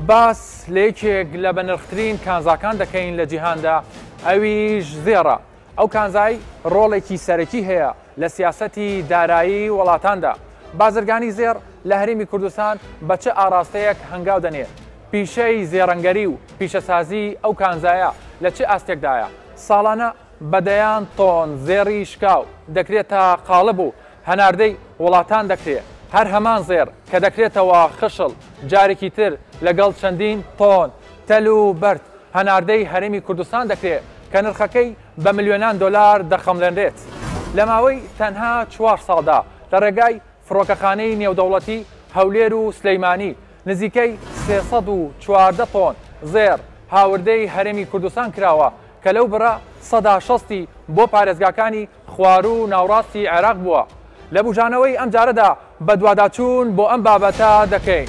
باس لە یەکێک لە بەنرخترین کانزاکان دەکەین لە جیهاندا ئەویش زێڕە. ئەو کانزای ڕۆڵێکی سەرەکی هەیە لە سیاسەتی دارایی وڵاتاندا. بازرگانی زێڕ لە هەرێمی کوردستان بە چ ئاڕاستەیەک هەنگاو دەنێ؟ پیشەی زێڕەنگەری و پیشەسازی ئەو کانزایە لە چ ئاستێکدایە؟ ساڵانە بە دەیان تۆن زێڕی شکاو دەکرێتە قاڵب و هەناردەی وڵاتان دەکرێ، هەر هەمان زێڕ کە دەکرێتەوە خشڵ جارێکی تر لەگەڵ چەندین تۆن تەل و بەرد هەناردەی هەرێمی کوردستان دەکرێ کە نرخەکەی بە ملیۆنان دۆلار دەخەمڵێنرێت. لە ماوەی تەنها چوار ساڵدا لە ڕێگای فڕۆکەخانەی نێودەوڵەتی هەولێر و سلەیمانی نزیکەی 314 تۆن زێڕ هاوردەی هەرێمی کوردستان کراوە کە لەو بڕە سەدا شەستی بۆ پارێزگاکانی خواروو و ناوڕاستی عێراق بووە. لە بوژانەوەی ئەمجارەدا بەدواداچوون بۆ ئەم بابەتە دەکەین.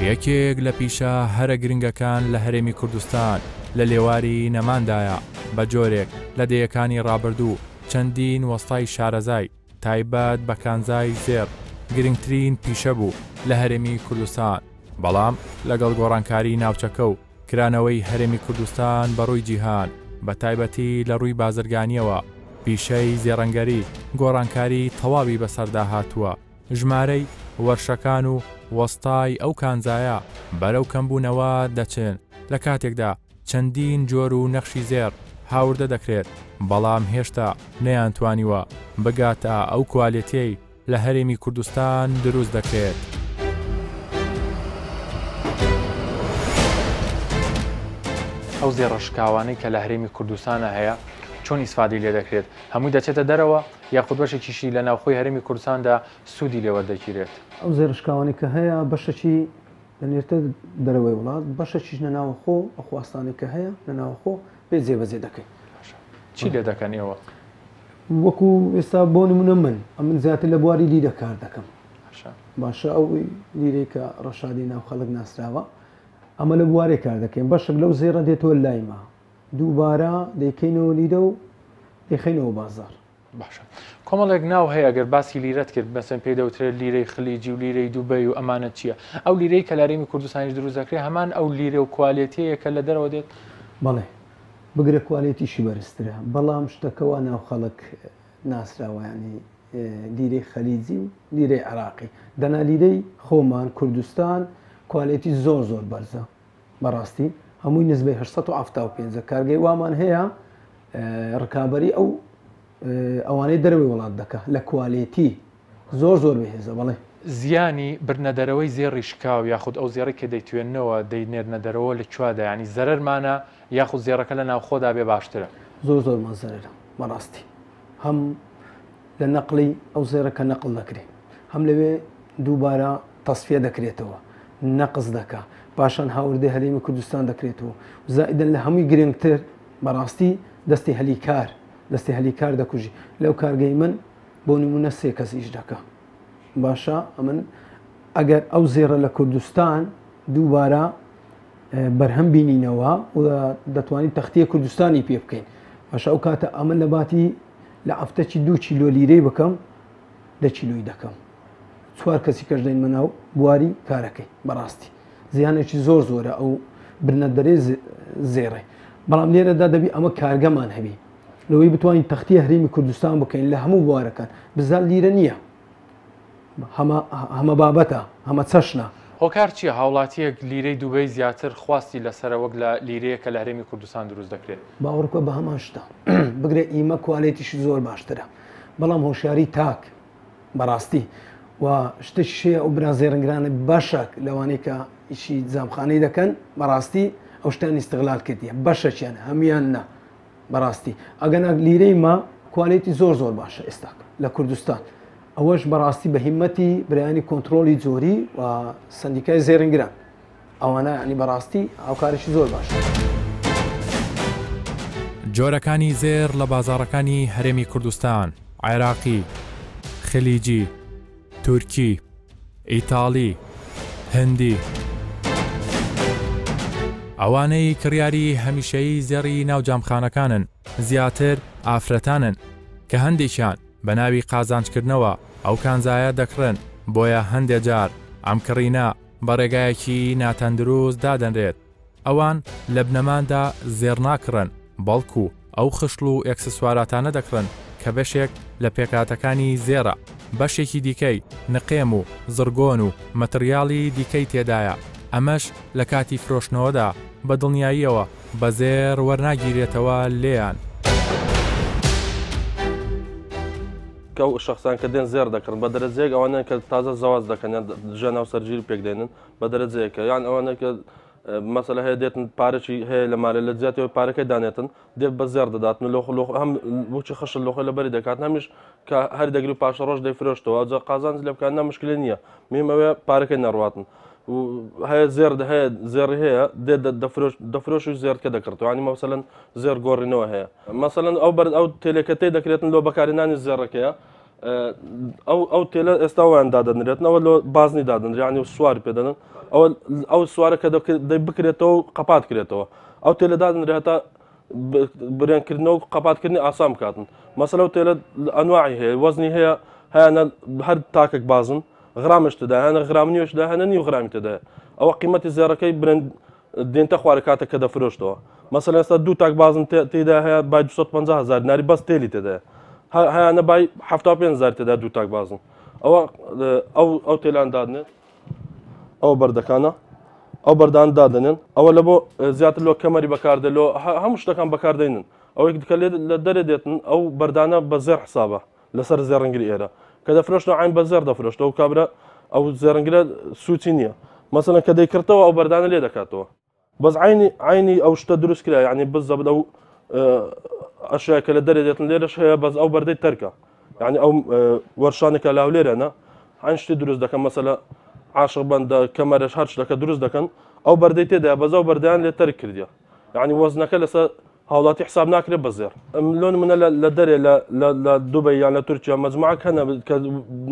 یەکێک لە پیشە هەرە گرنگەکان لە هەرێمی کوردستان لە لێواری نەماندایە، بە جۆرێک لە دەیەکانی ڕابردوو چەندین وەستای شارەزای تایبەت بە کانزای زێڕ گرنگترین پیشە بوو لە هەرێمی کوردستان، بەڵام لەگەڵ گۆڕانکاری ناوچەکە و کرانەوەی هەرێمی کوردستان بە ڕووی جیهان بە تایبەتی لە ڕووی بازرگانییەوە پیشەی زێڕەنگەری گۆڕانکاری تەواوی بەسەردا هاتووە، ژمارەی وەرشەکان و وەستای ئەو کانزایە بەرەو کەمبوونەوە دەچن، لە کاتێکدا چەندین جۆر و نەخشی زێڕ هاوردە دەکرێت، بەڵام هێشتا نەیانتوانیوە بگاتە ئەو کوالێتیەی لە هەرێمی کوردستان دروست دەکرێت. ئەو زێڕە شکاوانەی کە لە هەرێمی کوردستانا هەیە چۆن ئیسفادەی لێ دەکرێت؟ هەمووی دەچێتە دەرەوە یاخود بەشێکیشی لە ناوخۆی هەرێمی کوردستاندا سوودی لێ وەردەگیرێت؟ ئەو زێڕە شکاوانەی کە هەیە بەشەکی دەنێرتە دەرەوەی وڵات، بەشەکیش لە ناوەخۆ ئەو خواستانەی کە هەیە لە ناوەخۆ پێ جێبەجێ دەکەین. باشە چی لێ دەکەن ئێوە؟ وەکو ئێستا بۆ نمونە من ئەمن زیاتر لە بواری لیرە کار دەکەم. باشە. باشە ئەو لیرەی کە ڕەشادی ناو خەڵک ناسراوە ئەمە لە بوارێ کار دەکەین بەشێک لەو زێڕە دێتەوە لای ما دووبارە دەیکەینەوە لیرە و دەیخەینەوە بازاڕ. باشە کۆمەڵێک ناو هەیە گەر باسی لیرەت کرد مەسەن پێی دەوترێت لیرەی خلیجی و لیرەی دوبەی و ئەمانە چییە ئەو لیرەی کە لە هەرێمی کوردستانیش دروست دەکرێت هەمان ئەو لیرە و کوالێتیەیە کە لە دەرەوە دێت؟ بەڵێ بگرە کوالێتیشی بەرزترە بەڵام شتەکە وا ناو خەڵک ناسراوە یانی لیرەی خەلیجی و لیرەی عێراقی دەنا لیرەی خۆمان کوردستان کوالێتی زۆر زۆر بەرزە بەڕاستی هەمووی نزبەی 875 کارگەی وامان هەیە ڕکابی ئەو ئەوانەی دەرەوەی وڵات دەکە لە کوالێتی زۆر زۆر بەهێزە بەڵێ. زیانی بردنە دەرەوەی زێڕی شکاو یاخود ئەو زێڕەی کە دەیتوێننەوە دەینێرنە دەرەوە لە کوادایە یانی زەرەرمانە یاخود زێڕەکە لە ناوخۆدا بێ باشترە؟ زۆر زۆرمان زەرەرە بەڕاستی هەم لە نەقلی ئەو زێڕە کە نەقل دەکرێ هەم لەوێ دووبارە تەسفیە دەکرێتەوە نەقس دەکا پاشان هاوردەی هەرێمی کوردستان دەکرێتەوە زائیدەن لە هەمووی گرنگتر بەڕاستی دەستی هەلی کار دەستی هەلی کار دەکوژی لەو کارگەی من بۆ نمونە سێ کەس ئیش دەکا باشە ئەمن ئەگەر ئەو زێڕە لە کوردستان دووبارە بەرهەم بینینەوە و دەتوانین تەختیە کوردستانی پێ بکەین باشە ئەو کاتە ئەمە لە باتی لە هەفتەکی دوو کیلۆ لیرەی بکەم دە کیلۆی دەکەم چوار کەسی کەش دەینمە ناو بواری کارەکەی بەڕاستی زیانێکی زۆر زۆرە ئەو برنە دەرێ زێڕێ بەڵام لێرەدا دەبی ئەمە کارگەمان هەبی لەوەی بتوانین تەختی هەرێمی کوردستان بکەین لە هەموو بوارەکان بزان لیرە نییە هەمە بابەتە هەمە چەشنە. هۆکار چیە هاوڵاتیەک لیرەی دوبەی زیاتر خواستی لەسەرە وەک لە لیرەیەک کە لە هەرێمی کوردستان دروست دەکرێت؟ باوەڕکە بە هەمان شتە بگرە ئیمە کوالێتیشی زۆر باشترە بەڵام هۆشیاری تاک بەڕاستی و شتێکیش هەیە ئەو برا زێڕنگرانە بەشەک لەوانەی کە ئیشی جامخانەی دەکەن بەڕاستی ئەو شتیان ئیستغلال کردیە بەشەکیان هەمویان نا بەڕاستی ئەگەنا لیرەی ما کوالێتی زۆر زۆر باشە ئێستا لە کوردستان ئەوەش بەڕاستی بە هیمەتی برایانی کۆنتترۆلی جۆری و سندیکای زێرنگران ئەوانە ینی بەڕاستی هاوکارێکی زۆر باشە. جۆرەکانی زێڕ لە بازاڕەکانی هەرێمی کوردستان، عێراقی، خلیجی، تورکی، ئیتاڵی، هندی. ئەوانەی کڕیاری هەمیشەیی زێڕی ناو جامخانەکانن زیاتر ئافرەتانن کە هەندێکیان. بە ناوی قازانجکردنەوە ئەو کانزایە دەکڕن، بۆیە هەندێ جار ئەم کڕینە بە ڕێگایەکی ناتەندروست دادەنرێت. ئەوان لە بنەماندا زێڕ ناکڕن، بەڵکو ئەو خشڵ و ئێکسسواراتانە دەکڕن کە بەشێک لە پێکهاتەکانی زێڕە، بەشێکی دیکەی نقێم و زڕگۆن و مەتڕیاڵی دیکەی تێدایە، ئەمەش لە کاتی فرۆشتنەوەدا بە دڵنیاییەوە بە زێڕ وەرناگیرێتەوە لێیان. کە ئەو شەخسان کە دێن زێڕ دەکڕن بە دەرەجەیەک ئەوانەن کە تازە زەواج دەکەن یان ژیان هاوسەرگیری پێک دێنن بە دەرەجەیەکە یان ئەوانە کە مەسەلە هەیە دێتن پارەی هەیە لە مالە لە جیاتەوە پارەکەی دانێتن دێت بە زێڕ دەداتن و لۆخ لۆخ هەم بچی خشل لۆخۆی لەبەری دەکات هەمیش کە هەر دەگری و پاشە ڕۆژ دەیفرۆشتەوە ئەوجا قازانج لێ بکات نا مشکلە نییە میم ئەوێ پارەکەی نەڕواتن و هەیە زێڕ هەیە زێڕی هەیە دێت دەفرۆش دەفرۆش و زێڕکە دەکڕێتەوە ینی مەسەلەن زێڕ گۆڕینەوە هەیە مەسەلەن ئەو بەر ئەو تێلێکە تێ دەکرێتن لۆ بەکارهێنانی زێڕەکەیە ئەو ئەو تێلە ئێستا وایان دادەنرێتنەوە لۆ بازنی دادەنرانی و سوار پێدەنن ئەوە ئەو سوارە کە دەی بکرێتەوە و قەپات کرێتەوە ئەو تێلە دادەنرێت هەتا برێنکردنەوە و قەپاتکردنی ئاسان بکاتن مەسەلە و تێلە ئەنواعی هەیە وەزنی هەیە هەیەە هەر تاکێک بازن غرامش تێدا هەنە غرام نیوەشدا هەنە نیو غرامی تێدایە ئەوە قیمەتی زێڕەکەی برند دێنتە خوارە کاتێک کە دەفرۆشتەوە مەسەلەن ئێستا دوو تاک بازن تێدا هەیە بای 250 هزار دیناری بەس تێلی تێدایە هەیانە بای 75 هزار تێدا دوو تاک بازن ئەوە ئەو ئەو تێلان دادنێت ئەو بەردەکانە ئەو بەردان دادەنێن ئەوە لە بۆ زیاتر لۆ کەمەری بەکاردە لۆ هەموو شتەکان بەکاردێنن ئەوەی کە لە دەرێ دێتن ئەو بەردانە بە زێر حسابە لەسەر زێڕنگری ئێرە کە دەفرۆشتەوە عین بە زێڕ دەفرۆشتەوە کابرا ئەو زێڕنگرە سوچی نییە مەسەلەن کە دەیکڕتەوە ئەو بەردانە لێ دەکاتەوە بەس عینی عینی ئەو شتە دروست کرا یعنی بزەبت ئەو ئەشیا کە لە دەرێ دێتن لێرەش هەیە بەس ئەو بەردەی تەرکە یعنی ئەو وەرشانێکە لاو لێرەنە عین شتی دروست دەکەن مەسەلە عاشق بەندە کەمەرەش هەر شتەکە دروست دەکەن ئەو بەردەی تێدا بەس ئەو بەردەیان لێ تەرک کردیە یعنی وەزنەکە لەسەر هاوڵاتی حساب ناکرێت بە زێڕ. لۆ نمونە لە دەرێ لە دوبەی یان لە تورکیا مەجموعەک هەنە کە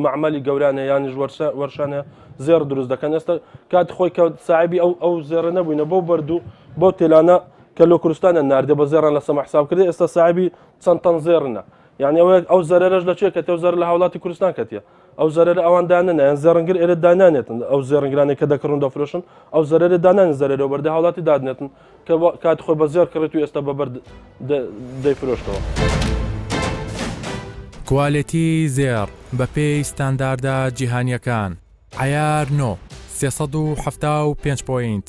مەعمەلی گەورانە یانیش وەرشانە زێڕ دروست دەکەن ئێستا کاتی خۆی کە ساحبی ئەو ئەو زێڕە نەبووینە بۆ بەرد و بۆ تێلانە کە لۆ کوردستانە ناردێ بە زێڕان لە سەما حساب کردێ ئێستا ساحبی چەند تەن زێڕنە یعنی ئەوە ئەو زەرەرەش لە چێ کەتێ و زەرەر لە هاوڵاتی کوردستان کەتیە ئەو زەرەرە ئەوان دانەنە یان زێڕنگر ئێرە دانانێتن ئەو زێڕنگرانەی کە دەکڕن دەفرۆشن ئەو زەرەرە دانان زەرەرە بەردە هاوڵاتی دادنێتن کە کات خۆی بە زێڕ کڕێت و ئێستا بە بەرد دەیفرۆشتەوە. کوالێتی زێڕ بەپێی ستانداردە جیهانییەکان، عەیار نۆ، 375 point،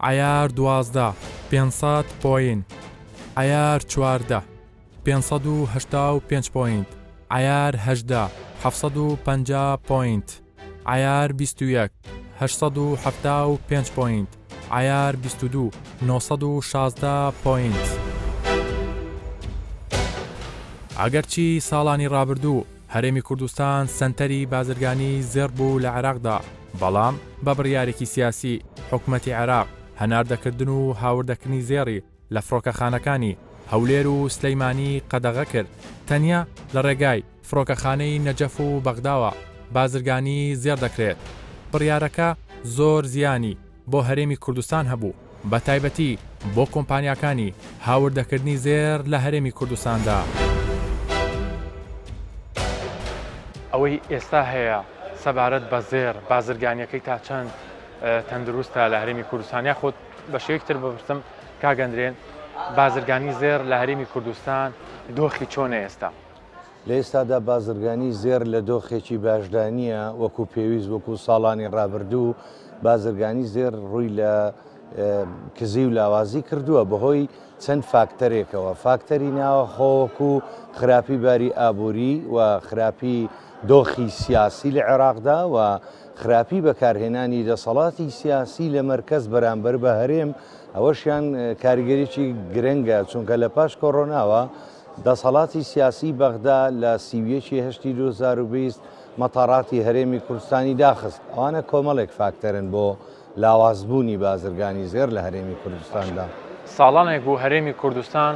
عەیار 12، 500 point، عەیار 14، 585 point، عەیار 18، 750 point. عەیار 21، 875 point، عەیار 22، 916 point. ئەگەرچی ساڵانی ڕابردوو هەرێمی کوردستان سەنتەری بازرگانی زێڕ بوو لە عێراقدا، بەڵام بە بڕیارێکی سیاسی حکومەتی عێراق هەناردەکردن و هاوردەکردنی زێڕی لە فڕۆکەخانەکانی هەولێر و سلەیمانی قەدەغە کرد، تەنیا لە ڕێگای فڕۆکەخانەی نەجەف و بەغداوە بازرگانی زێڕ دەکرێت. بڕیارەکە زۆر زیانی بۆ هەرێمی کوردستان هەبوو، بەتایبەتی بۆ کۆمپانیاکانی هاوردەکردنی زێڕ لە هەرێمی کوردستاندا. ئەوەی ئێستا هەیە سەبارەت بە زێڕ، بازرگانییەکەی تا چەند تەندروستە لە هەرێمی کوردستان؟ یاخود بە شێوەیەکی تر بپرسم کاک ئەندرێن، بازرگانی زێڕ لە هەرێمی کوردستان دۆخی چۆنە ئێستا؟ لە ئێستادا بازرگانی زێڕ لە دۆخێکی باشدا نییە، وەکو پێویست وەکو ساڵانی ڕابردوو بازرگانی زێڕ ڕووی لە کزی و لاوازی کردووە بەهۆی چەند فاکتەرێکەوە، فاکتەری ناوەخۆ وەکو خراپی باری ئابووری و خراپی دۆخی سیاسی لە عێراقدا و خراپی بەکارهێنانی دەسەڵاتی سیاسی لە مەرکەز بەرامبەر بە هەرێم، ئەوەشیان کاریگەریی گرنگە، چونکە لە پاش کۆرۆناوە دەسەڵاتی سیاسیی بەغدا لە 31 ی هەشتی 2020 مەتاراتی هەرێمی کوردستانی داخست، ئەوانە کۆمەڵێک فاکتەرن بۆ لاوازبوونی بازرگانی زێڕ لە هەرێمی کوردستاندا. ساڵانێک بوو هەرێمی کوردستان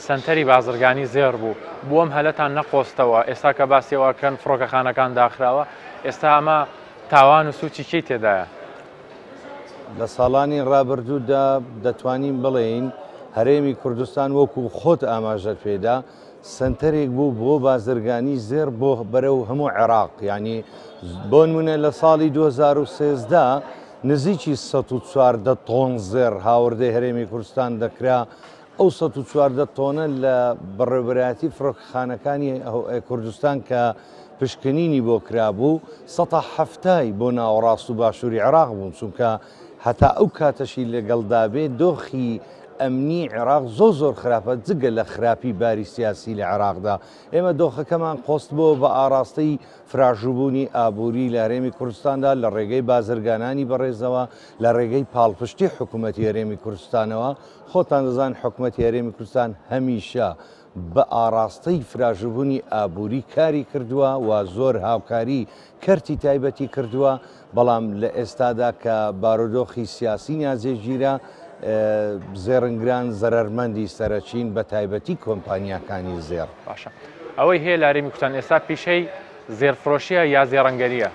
سەنتەری بازرگانی زێڕ بوو، بۆ ئەم هەلەتان نەقۆستەوە، ئێستا کە باسی ئەوە ئەکەن فڕۆکەخانەکان داخراوە، ئێستا ئەمە تاوان و سوچی کێی تێدایە؟ لە ساڵانی ڕابردوودا دەتوانین بڵێین هەرێمی کوردستان وەکو خۆت ئاماژەت پێدا. سەنتەرێک بوو بۆ بازرگانی زێڕ بۆ بەرەو هەموو عێراق یانی بۆنمونە لە ساڵی 2013 نزیکی 114 تۆن زێڕ هاوردەی هەرێمی کوردستان دەکرا ئەو 114 تۆنە لە بەڕێوەبەرایەتی فڕۆکەخانەکانی کوردستان کە پشکنینی بۆ کرابوو سەتا حەفتای بۆ ناوەڕاست و باشووری عێراق بوون چونکە هەتا ئەو کاتەشی لەگەڵدا بێ دۆخی ئەمنی عێراق زۆر زۆر خراپە جگە لە خراپی باری سیاسی لە عێراقدا ئێمە دۆخەکەمان قۆستبۆوە بە ئاڕاستەی فراژوبوونی ئابووری لە هەرێمی کوردستاندا لە ڕێگەی بازرگانانی بەڕێزەوە لە ڕێگەی پاڵپشتی حکوومەتی هەرێمی کوردستانەوە خۆتان دەزان حکوومەتی هەرێمی کوردستان هەمیشە بە ئاڕاستەی فراژوبوونی ئابووری کاری کردووە و زۆر هاوکاری کەرتی تایبەتی کردووە، بەڵام لە ئێستادا کە بارودۆخی سیاسی ناجێگیرە، زێڕنگران زەرەرمەندی سەرەکین بە تایبەتی کۆمپانیاکانی زێڕ. باشە ئەوەی هەیە لە هەرێمی کوردستان ئێستا پیشەی زێڕفرۆشیە یا زێڕەنگەریە؟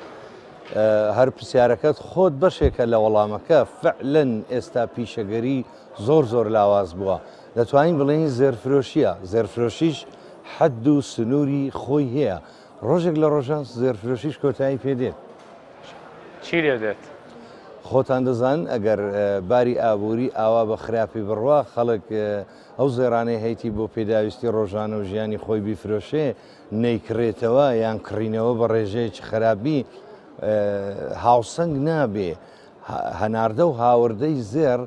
هەر پرسیارەکەت خۆت بەشێکە لە وەڵامەکە، فعلەن ئێستا پیشەگەری زۆر زۆر لاواز بووە، دەتوانین بڵێین زێرفرۆشیە، زێرفرۆشیش حەد و سنووری خۆی هەیە، ڕۆژێک لە ڕۆژان زێرفرۆشیش کۆتایی پێ دێت. چی لێ دێت؟ خۆتان دەزانن ئەگەر باری ئابووری ئاوا بە خراپی بڕوا، خەڵک ئەو زێڕانەی هەیتی بۆ پێداویستی ڕۆژانە و ژیانی خۆی بیفرۆشێ، نەیکڕێتەوە یان کڕینەوە بە ڕێژەیەکی خراپی هاوسەنگ نابێ. هەناردە و هاوردەی زێڕ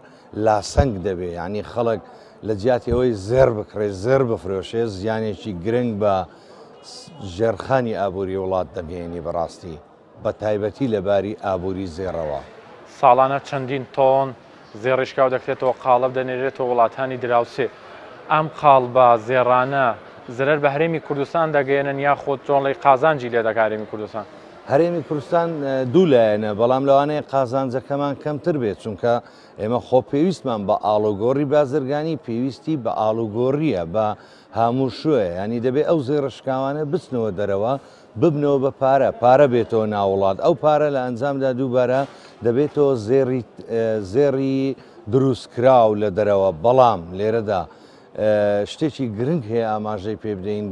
لاسەنگ دەبێ، یانی خەڵک لە جیاتی ئەوەی زێڕ بکڕێ زێڕ بفرۆشێ زیانێکی گرنگ بە ژێرخانی ئابووری وڵات دەگەیەنی بەڕاستی بە تایبەتی لە باری ئابووری زێڕەوە. ساڵانە چەندین تۆن زێڕی شکاو دەکرێتەوە قاڵب دەنێرێتەوە وڵاتانی دراوسێ، ئەم قاڵبە زێڕانە زەرەر بە هەرێمی کوردستان دەگەیەنن یاخود رۆڵی قازانجی لێ دەکات هەرێمی کوردستان؟ هەرێمی کوردستان دوو لایەنە، بەڵام لەوانەیە قازانجەکەمان کەمتر بێت، چونکە ئێمە خۆ پێویستمان بە ئاڵوگۆڕی بازرگانی پێویستی بە ئاڵوگۆڕییە، بە هاموشۆیە، یانی دەبێت ئەو زێڕە شکاوانە بچنەوە دەرەوە، ببنەوە بە پارە، پارە بێتەوە ناو وڵات، ئەو پارە لە ئەنجامدا دووبارە دەبێتەوە زێڕی زێڕی دروستکراو لە دەرەوە، بەڵام لێرەدا شتێکی گرنگ هەیە ئاماژەی پێ بدەین،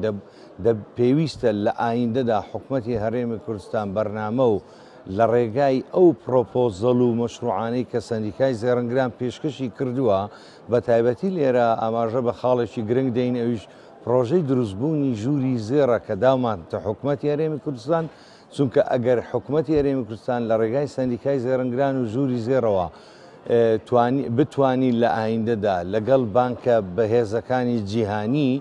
دە پێویستە لە ئایندەدا حکومەتی هەرێمی کوردستان بەرنامە و لە ڕێگای ئەو پرۆپۆزەڵ و مەشروعانەی کە سەندیکای زێڕنگران پێشکەشی کردووە بە تایبەتی لێرە ئاماژە بە خاڵێکی گرنگ دەین ئەویش پرۆژەی دروستبوونی ژووری زێڕە کە داومانتە حکومەتی هەرێمی کوردستان چونکە ئەگەر حکومەتی هەرێمی کوردستان لە ڕێگای سەندیکای زێڕنگران و ژووری زێڕەوە توانی بتوانین لە ئایندەدا لەگەڵ بانکە بەهێزەکانی جیهانی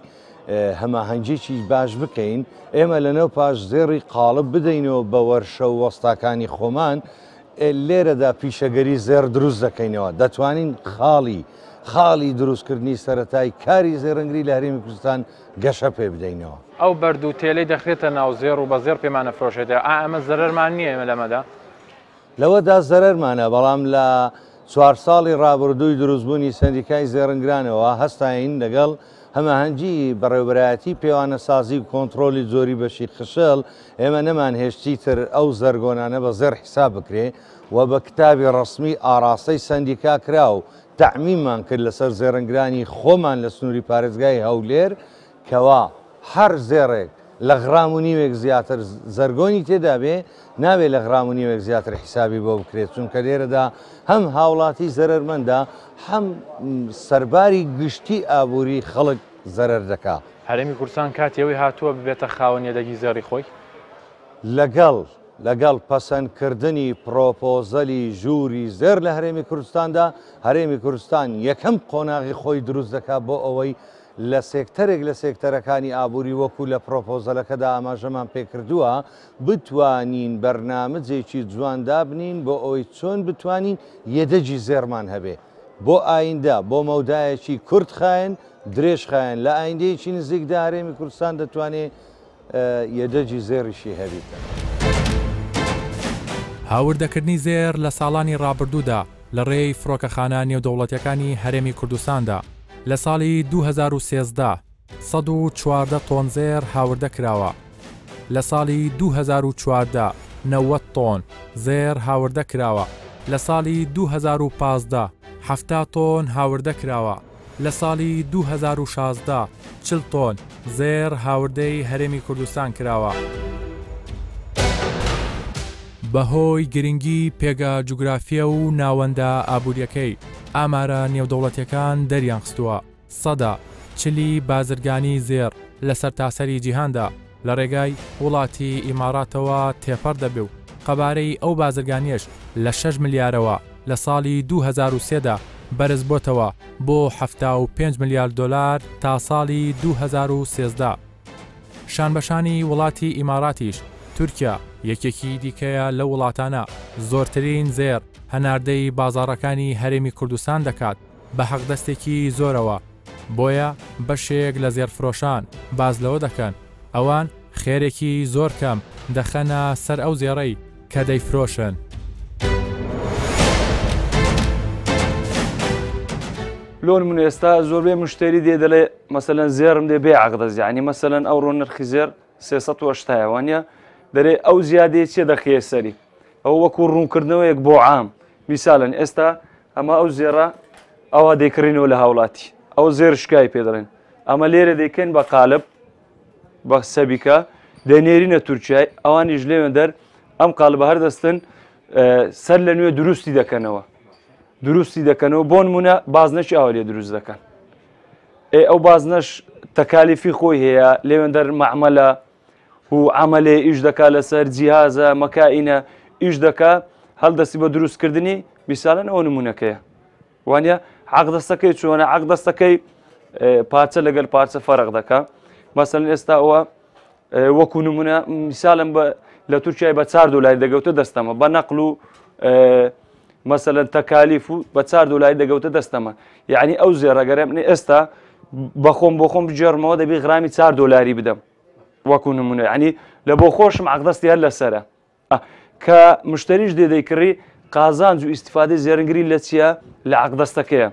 هەماهەنگیی باش بکەین، ئێمە لەنێو پاش زێڕی قاڵب بدەینەوە بە وەرشە و وەستاکانی خۆمان، لێرەدا پیشەگەری زێڕ دروست دەکەینەوە، دەتوانین خاڵی خاڵی دروستکردنی سەرەتای کاری زێڕنگری لە هەرێمی کوردستان گەشە پێ بدەینەوە. ئەو بەرد و تێلەی دەخرێتە ناو زێڕ و بە زێڕ پێمان ئەفرۆشێتەوە، ئا ئەمە زەرەرمان نییە ئێمە لەمەدا؟ لەوەدا زەرەرمانە، بەڵام لە چوار ساڵی ڕابردووی دروستبوونی سەندیکای زێڕنگرانەوە هەستاین لەگەڵ هەماهەنگی بەڕێوبەرایەتی پێوانەسازی و کۆنتڕۆلی جۆری بەشی خشڵ، ئێمە نەمانهێشت چیتر ئەو زەرگۆنانە بە زێڕ حیساب بکرێ و بە کتابی ڕەسمی ئاڕاستەی سەندیکا کرا و تەعمیممان کرد لەسەر زێڕنگرانی خۆمان لە سنووری پارێزگای هەولێر کەوا هەر زێڕێک لە غرام و نیوێک زیاتر زەرگۆنی تێدا بێ، نابێ لە غرام و نیوێک زیاتر حیسابی بۆ بکرێت، چونکە لێرەدا هەم هاوڵاتی زەرەرمەندە، هەم سەرباری گشتی ئابووری خەڵک زەرەر دەکا. هەرێمی کوردستان کاتی ئەوەی هاتووە ببێتە خاوەن یەدەگی زێڕی خۆی؟ لەگەڵ لەگەڵ پەسەندکردنی پڕۆپۆزەلی ژووری زێڕ لە هەرێمی کوردستاندا، هەرێمی کوردستان یەکەم قۆناغی خۆی دروست دەکا بۆ ئەوەی لە سێکتەرێک لە سێکتەرەکانی ئابووری وەکو لە پرۆپۆزەلەکەدا ئاماژەمان پێکردووە بتوانین بەرنامجێکی جوان دابنین بۆ ئەوەی چۆن بتوانین یەدەگی زێڕمان هەبێ بۆ ئایندە بۆ مەودایەکی کورت خایەن درێژ خایەن لە ئایندەیەکی نزیکدا هەرێمی کوردستان دەتوانێ یەدەگی زێڕیشی هەبیتن. هاوردەکردنی زێڕ لە ساڵانی ڕابردوودا لە ڕێی فڕۆکەخانە نێودەوڵەتیەکانی هەرێمی کوردستاندا لە ساڵی 2013 114 تۆن زێڕ هاوردە کراوە، لە ساڵی 2014 90 تۆن زێڕ هاوردە کراوە، لە ساڵی 2015 70 تۆن هاوردە کراوە، لە ساڵی 2016 40 تۆن زێڕ هاوردەی هەرێمی کوردستان کراوە. بەهۆی گرنگی پێگە جوگرافییە و ناوەندە ئابوورییەکەی، ئامارە نێودەوڵەتییەکان دەریانخستووە، چلی بازرگانی زێڕ لە سەرتاسەری جیهاندا لە ڕێگای وڵاتی ئیماڕاتەوە تێپەڕ دەبێ و قەبارەی ئەو بازرگانییەش لە شەش ملیارەوە لە ساڵی 2003 دا بەرزبۆتەوە بۆ 75 ملیار دۆلار تا ساڵی 2013. شانبەشانی وڵاتی ئیماڕاتیش، تورکیا یەکێکی دیکەیە لەو وڵاتانە زۆرترین زێڕ هەناردەی بازاڕەکانی هەرێمی کوردستان دەکات بە حەقدەستێکی زۆرەوە، بۆیە بەشێک لە زێڕفرۆشان باس لەوە دەکەن ئەوان خێرێکی زۆر کەم دەخەنە سەر ئەو زێڕەی کە دەیفرۆشن. لۆ نمونە ئێستا زۆربەی مشتری دێ دەڵێ مەسەلەن زێڕم دێ بێ عەقدەست یعنی مەسەلەن ئەوڕۆ نرخی زێڕ 380 وانە دەرێ ئەو زیادەیە چیە دەخەیە سەری ئەو وەکو ڕوونکردنەوەیەک بۆ عام میسالەن ئێستا ئەمە ئەو زێڕە ئەوە دەیکڕینەوە لە هاوڵاتی ئەو زێر شکای پێ دەڵێن ئەمە لێرە دەیکەن بە قالب بە سەبیکە دەنێرینە تورکیای ئەوانیش لێوێن دەر ئەم قالبە هەردەستن سەر لە نوێ دروستی دەکەنەوە دروستی دەکەنەوە بۆ نمونە بازنەکی ئاوا لێ دروست دەکەن ئێ ئەو بازنەش تەکالیفی خۆی هەیە لێوێندەر مەعمەلە و عملێ ئیش دەکا لەسەر جیهازە مەکائینە ئیش دەکا هەڵدەستی بە دروستکردنی میسالەن ئەوە نمونەکەیە وانە عقدەستەکەی چۆنە عقدەستەکەی پارچە لەگەل پارچە فەرق دەکا مەسەن ئێستا ئەوە وەکو نمونە میسالم بە لە تورکیای بە چار دۆلاری دەگەوتە دەستەمە بە نەقل و مەسەلەن تەکالیف و بە چار دۆلاری دەگەوتە دەستەمە یعنی ئەو زێڕەگەرە من ئێستا بەخۆم بۆ خۆم بگێڕمەوە دەبی غرامی چار دۆلاری بدەم وەکو نمونە یعنی لە بۆ خۆشم عقدەستی هەر لەسرە کە مشتریش دێ دەیکڕی قازانج و ئیسیفادەی زێرنگری لە چییە لە عقدەستەکەیە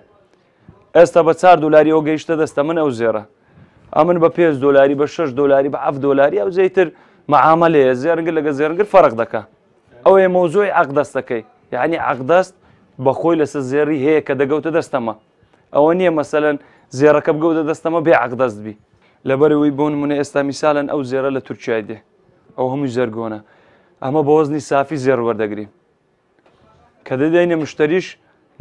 ئێستا بە چار دۆلاری ئەو گەیشتە دەستە من ئەو زێڕە ئەمن بە پێنج دۆلاری بە شەش دۆلاری بە حەفت دۆلاری ئەو زیتر معاملەیە زێرنگر لەگە زێرنگر فەرق دەکا ئەوەیە مەوزوعی عەقدەستەکەی یعنی عەقدەست بەخۆی لەسەر زێڕی هەیە کە دەگەوتە دەستەمە ئەوە نییە مەسەلەن زێڕەکە بگەوتە دەستەمە بێ عەقدەست بی لەبەرەوەی بۆ نمونە ئێستا میسالەن ئەو زێرە لە تورکیای دێ ئەو هەمووی زەرگۆنە ئەمە بە وەزنی سافی زێڕ وەردەگرین کە دەدەینە مشتەریش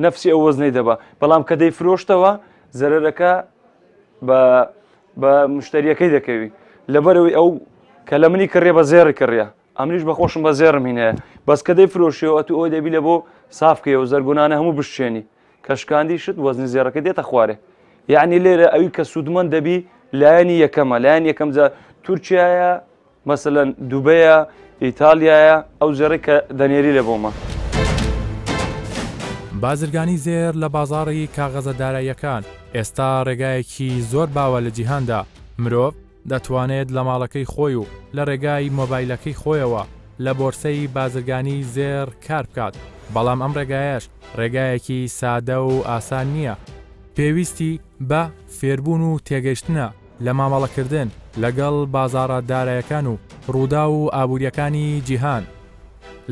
نەفسی ئەو وەزنەی دەبا بەڵام کە دەیفرۆشتەوە زەرەرەکە بە بە مشتریەکەی دەکەوی لەبەرەوەی ئەو کە لە منی کڕێ بە زێڕی کڕە ئەمنیش بە خۆشم بە زێڕم هینایە بەس کە دەیفرۆشیەوە ئەتوو ئەوەی دەبی لە بۆ ساف کەیەوە زەرگونانە هەموو بشچێنی کە شکاندی شت وەزنی زێڕەکە دێتە خوارێ یعنی لێرە ئەوی کە سوودمەند دەبی لایەنی یەکەمە لایەن یەکەم جا تورکیایە مەسەلەن دوبەیە ئیتالیایە ئەو زێڕی کە دەنێری لە بۆمە. بازرگانی زێر لە بازاڕی کاغەزە داراییەکان ئێستا ڕێگایەکی زۆر باوە لە جیهاندا، مرۆڤ دەتوانێت لە ماڵەکەی خۆی و لە ڕێگای مۆبایلەکەی خۆیەوە لە بۆرسەی بازرگانی زێڕ کار بکات، بەڵام ئەم ڕێگایەش ڕێگایەکی سادە و ئاسان نییە، پێویستی بە فێربوون و تێگەیشتنە لە مامەڵەکردن لەگەڵ بازاڕە دارایەکان و ڕووداو و ئابوورییەکانی جیهان.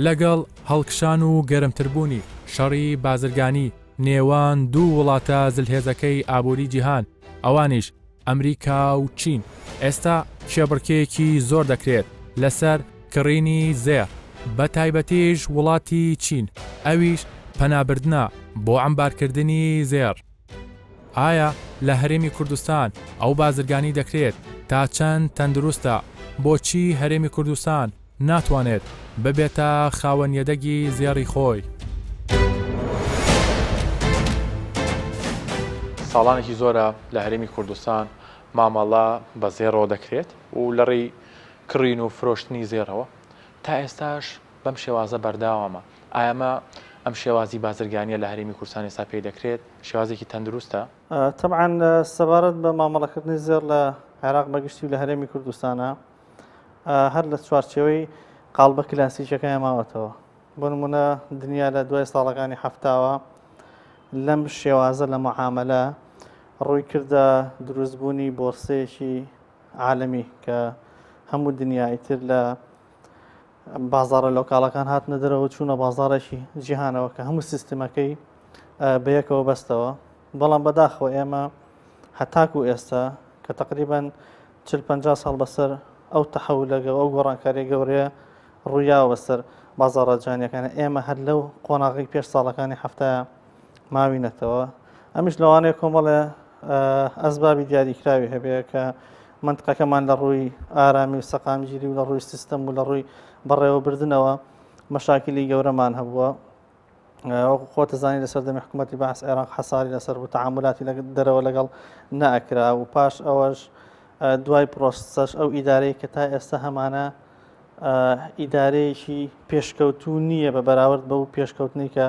لەگەڵ هەڵکشان و گەرمتربوونی شەڕی بازرگانی نێوان دوو وڵاتە زلهێزەکەی ئابووری جیهان، ئەوانیش ئەمریکا و چین، ئێستا کێبڕکێیەکی زۆر دەکرێت لەسەر کڕینی زێڕ، بە تایبەتیش وڵاتی چین، ئەویش پەنابردنە بۆ عەمبارکردنی زێڕ. ئایا لە هەرێمی کوردستان ئەو بازرگانی دەکرێت تا چەند تەندروستە؟ بۆچی هەرێمی کوردستان ناتوانێت ببێتە خاوەن یەدەگی زێڕی خۆی؟ ساڵانێکی زۆرە لە هەرێمی کوردستان مامەڵە بە زێڕەوە دەکرێت و لە ڕێی کڕین و فرۆشتنی زێڕەوە تا ئێستاش بەم شێوازە بەرداوامە. ئایا ئەمە ئەم شێوازی بازرگانییە لە هەرێمی کوردستان ئێستا پێی دەکرێت شێوازێکی تەندروستە؟ تەبعەن سەبارەت بە مامەڵەکردنی زێڕ لە عێراق بە گشتی و لە هەرێمی کوردستانە هەر لە چوارچێوەی قاڵبە کلاسیکەکەیان ماوەتەوە. بۆ نمونە دنیا لە دوای ساڵەکانی حەفتاوە لەم شێوازە لە معامەلە ڕووی کردە دروستبوونی بۆرسەیەکی عالەمی کە هەموو دنیا ئیتر لە بازاڕە لۆکاڵەکان هاتنە دەرەوە چوونە بازاڕێکی جیهانەوە کە هەموو سیستمەکەی بەیەکەوە بەستەوە بەڵام بەداخەوە ئێمە هەتاکو ئێستا کە تقریبان 40 50 ساڵ بەسەر ئەو تەحەولە گەو ئەو گۆڕانکاریە گەورەیە ڕوویاوە بەسەر بازاڕە جیهانیەکانە ئێمە هەر لەو قۆناغی پێش ساڵەکانی حەفتایە ماوینەتەوە ئەمیش لەوانەیە کۆمەڵێ ئەسبابی دیاریکراوی هەبێ کە منطقەکەمان لە ڕووی ئارامی و سەقامگیری و لە ڕووی سیستەم و لە ڕووی بەڕێوەبردنەوە مەشاکلی گەورەمان هەبووە وەکو خۆت زانی لە سەردەمی حکوومەتی بەعس عێراق حەساری لەسەر بوو تەعامولاتی لە دەرەوە لەگەڵ نەئەکرا و پاش ئەوەش دوای پرۆسەش ئەو ئیدارەی کە تا ئێستا هەمانە ئیدارەیەکی پێشکەوتوو نییە بە بەراورد بەو پێشکەوتنی کە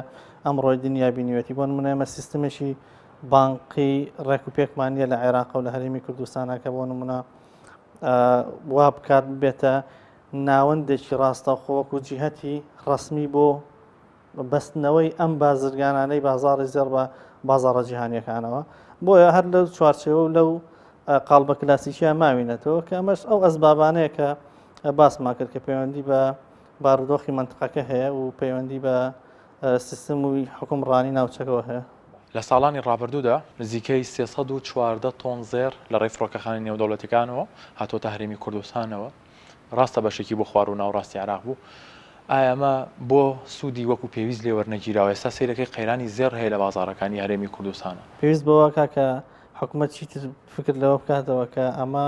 ئەمڕۆی دنیا بینیوێتی بۆ نمونە ئێمە سیستمێکی بانقی ڕێک و پێکمان نییە لە عێراق و لە هەرێمی کوردستانە کە بۆ نمونە وا بکات بێتە ناوەندێکی ڕاستەوخۆ وەکو جیهەتی ڕەسمی بۆ بەستنەوەی ئەم بازرگانانەی بازاڕی زێڕ بە بازاڕە جیهانیەکانەوە بۆیە هەر لەو چوارچێوە و لەو قاڵبە کلاسیکیە ماوینەتەوە کە ئەمەش ئەو ئەسبابانەیە کە باسمان کرد کە پەیوەندی بە بارودۆخی مەنتقەکە هەیە و پەیوەندی بە سیستم و حکومڕانی ناوچەکەوە هەیە. لە ساڵانی ڕابردوودا نزیکەی 314 تۆن زێڕ لە ڕێی فڕۆکەخانە نێودەوڵەتیەکانەوە هاتووەتە هەرێمی کوردستانەوە، ڕاستە بەشێکی بۆ خواروو ناوەڕاستی عێراق بوو، ئایا ئەمە بۆ سوودی وەکو پێویست لێ وەرنەگیراوە؟ ئێستا سەیرەکەی قەیرانی زێڕ هەیە لە بازاڕەکانی هەرێمی کوردستانە. پێویست بەوە کا کە حکومەت چیتر فکر لەوە بکاتەوە کە ئەمە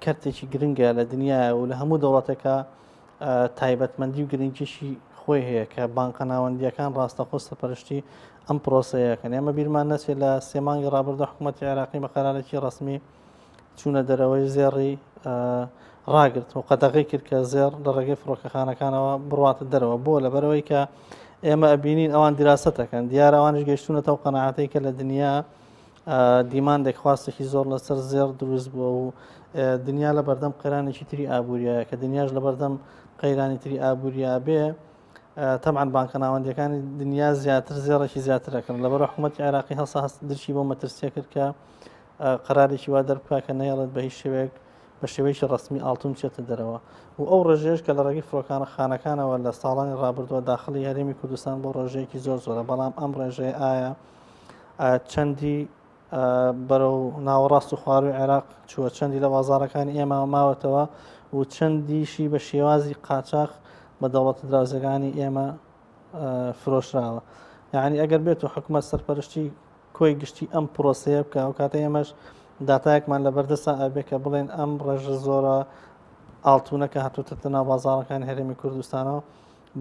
کەرتێکی گرنگە لە دنیایە و لە هەموو دەوڵەتێکا تایبەتمەندی و گرنگیشی خۆی هەیە کە بانقە ناوەندیەکان ڕاستەخۆ سەپەرشتی ئەم پرۆسەیەکەن. ئێمە بیرمان نەچێت لە سێ مانگی ڕابردوو حکوومەتی عێراقی بە قەرارێکی ڕەسمی چوونە دەرەوەی زێڕی ڕاگرت و قەدەغەی کرد کە زێڕ لە ڕێگەی فڕۆکەخانەکانەوە بڕواتە دەرەوە بۆ لەبەرەوەی کە ئێمە ئەبینین ئەوان دیراسەتەکەن دیارە ئەوانش گەیشتونەتەوە قەناعەتەی کە لە دنیا دیماندێک خواستێکی زۆر لەسەر زێڕ دروست بووە و دنیا لە بەردەم قەیرانێکی تری ئابووریایە کە دنیاش لە بەردەم قەیرانی تری ئابووریا بێ تەبعەن بانکە ناوەندیەکانی دنیا زیاتر زێڕێکی زیاتر ئەکەن لەبەر حکوومەتی عێراقی هەڵسا هەست درکی بۆ مەترسیە کرد کە قەرارێکی وا دەربکا کە نەیەڵێت بە هیچ شێوەیەک بە شێوەیەکی ڕەسمی ئاڵتون بچێتە دەرەوە و ئەو ڕێژەیەش کە لە ڕێگەی فڕۆکانە خانەکانەوە لە ساڵانی ڕابردووە داخلی هەرێمی کوردستان بۆ ڕێژەیەکی زۆر زۆرە بەڵام ئەم ڕێژەیە ئایا چەندی بەرەو ناوەڕاست و خواروی عێراق چووە چەندی لە بازارەکانی ئێمە ماوەتەوە و چەندیشی بە شێوازی قاچاخ بە دەوڵەتە دراوسێکانی ئێمە فرۆشراوە یعنی ئەگەر بێت و حکومەت سەرپەرشتی کۆی گشتی ئەم پرۆسەیە بکە ئەو کاتە ئێمەش داتایەکمان لە بەردەسا ئەبێ کە بڵێن ئەم ڕێژە زۆرە ئاڵتونە کە هاتوتەتە ناو بازاڕەکانی هەرێمی کوردستانەوە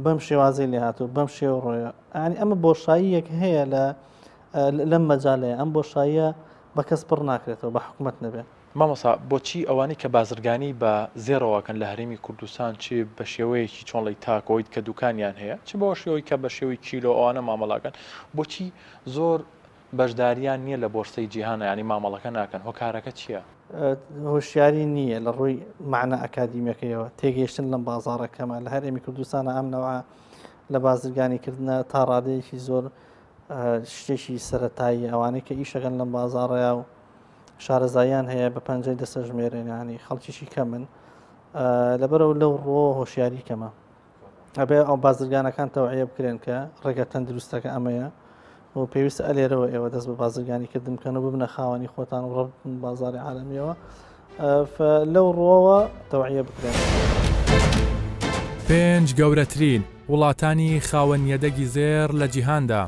بەم شێوازەی لێ هاتوو بەم شێوە ڕۆیە ئەنی ئەمە بۆشاییەک هەیە لە لەم مەجالەیە ئەم بۆشاییە بە کەس پڕ ناکرێتەوە بە حکومەت نەبێت. مامۆستا بۆچی ئەوانەی کە بازرگانی بە زێڕەوە ئەکەن لە هەرێمی کوردستان چ بە شێوەیەکی چۆنڵی تاک ئەوەی کە دوکانیان هەیە چ بەوە شێوەی کە بە شێوەی کیلۆ ئەوانە مامەڵە ئەکەن بۆچی زۆر بەشداریان نییە لە بۆرسەی جیهانە یانی مامەڵەکە ناکەن هۆکارەکە چییە؟ هۆشیاری نییە لە ڕووی مەعنا ئەکادیمیەکەیەوە تێگەیشتن لەم بازاڕە کەمە لە هەرێمی کوردستانە ئەم نەوعە لە بازرگانی کردنە تا ڕادەیەکی زۆر شتێکی سەتایی ئەوانەی کە ئیشەکەن لەم بازاڕەیە و شارەزاییان هەیە بە پەنجەی دەسە ژمێرێنانی خەڵکیشی کەمن لەبەرەوە لەو ڕۆ هۆشیاری کەمە ئەبێ ئەو بازرگانەکان تەوعیە بکرێن کە ڕێگە تەندروستەکە ئەمەیە و پێویستە ئەلێرەوە ئێوە دەست بە بازرگانی کردن بکەن و ببنە خاوەنی خۆتان و ڕەبن بازاری عالەمیەوە لەو ڕووەوە تەوعیە بکرێن. پێنج گەورەترین وڵاتانی خاوەن یەدەگی زێڕ لە جیهاندا،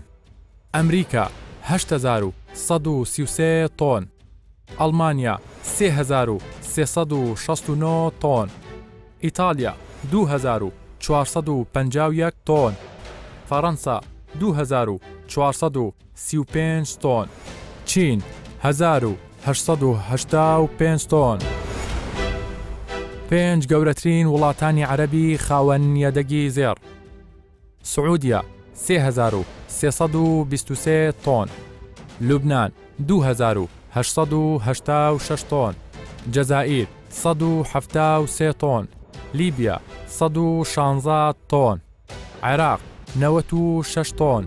ئەمریکا 8133 تۆن، ئەڵمانیا 3369 تۆن، ئیتاڵیا 2451 تۆن، فەڕەنسا 2435 تۆن، چین 1885 تۆن. پێنج گەورەترین وڵاتانی عەرەبی خاوەن یەدەگی زێڕ. سعودیە 3323 تۆن، لوبنان 2886 تۆن، جەزائیر 173 تۆن، لیبیا 116 تۆن، عێراق 96 تۆن.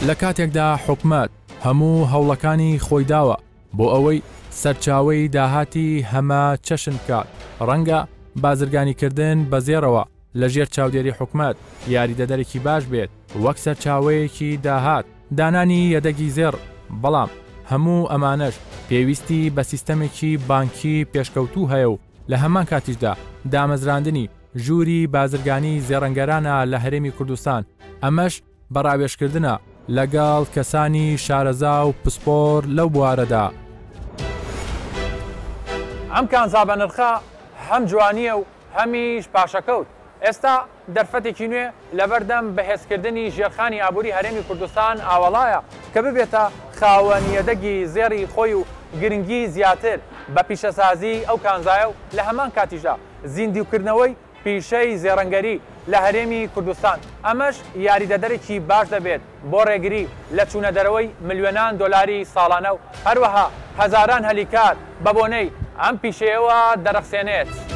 لە کاتێکدا حکومەت هەموو هەوڵەکانی خۆی داوە بۆ ئەوەی سەرچاوەی داهاتی هەمە چەشن بکات، ڕەنگە بازرگانیکردن بە زێڕەوە لە ژێر چاودێری حکومەت یاریدەدەرێکی باش بێت وەک سەرچاوەیەکی داهات، دانانی یەدەگی زێڕ، بەڵام. هەموو ئەمانەش پێویستی بە سیستەمێکی بانکی پێشکەوتوو هەیە و لە هەمان کاتیشدا دامەزراندنی ژووری بازرگانی زێڕەنگەرانە لە هەرێمی کوردستان، ئەمەش بە ڕاوێژکردنە لەگەڵ کەسانی شارەزا و پسپۆر لەو بوارەدا. ئەم کانزا بەنرخە هەم جوانییە و هەمیش پاشەکەوت. ئێستا دەرفەتێکی نوێ لەبەردەم بەهێزکردنی ژێرخانی ئابووری هەرێمی کوردستان ئاوەڵایە کە ببێتە خاوەن یەدەگی زێڕی خۆی و گرنگی زیاتر بە پیشەسازیی ئەو کانزایە و لە هەمان کاتیشدا زیندووکردنەوەی پیشەی زێڕەنگەری لە هەرێمی کوردستان، ئەمەش یاریدەدەرێکی باش دەبێت بۆ ڕێگری لە چوونەدەرەوەی ملیۆنان دۆلاری ساڵانە و هەروەها هەزاران هەلی کار بەبۆنەی ئەم پیشەیەوە دەرەخسێنێت.